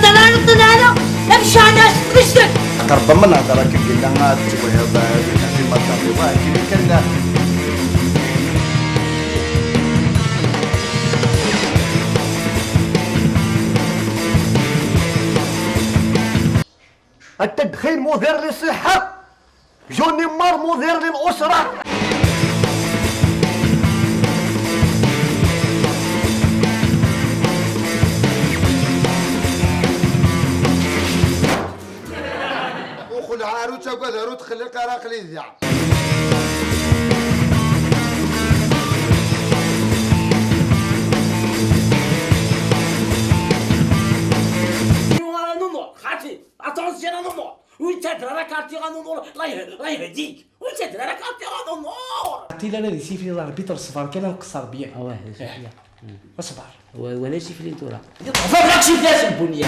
طلعنا امشي على رجلك. ربما نهضر هكا قلنا في المطار كان. التدخين مضر للصحة، جوني مار مضر للأسرة. وخل عارو تاكل هارو تخلي قراقلي ذيع. attention وانت درا كارتي غانونور، الله يهديك، وانت درا كارتي غانونور. تي لا لا siffler l'arbitre، الصفار كان نقصر بيا. اه. اصبر. ولا siffler تورا فبراك siffler البنيه.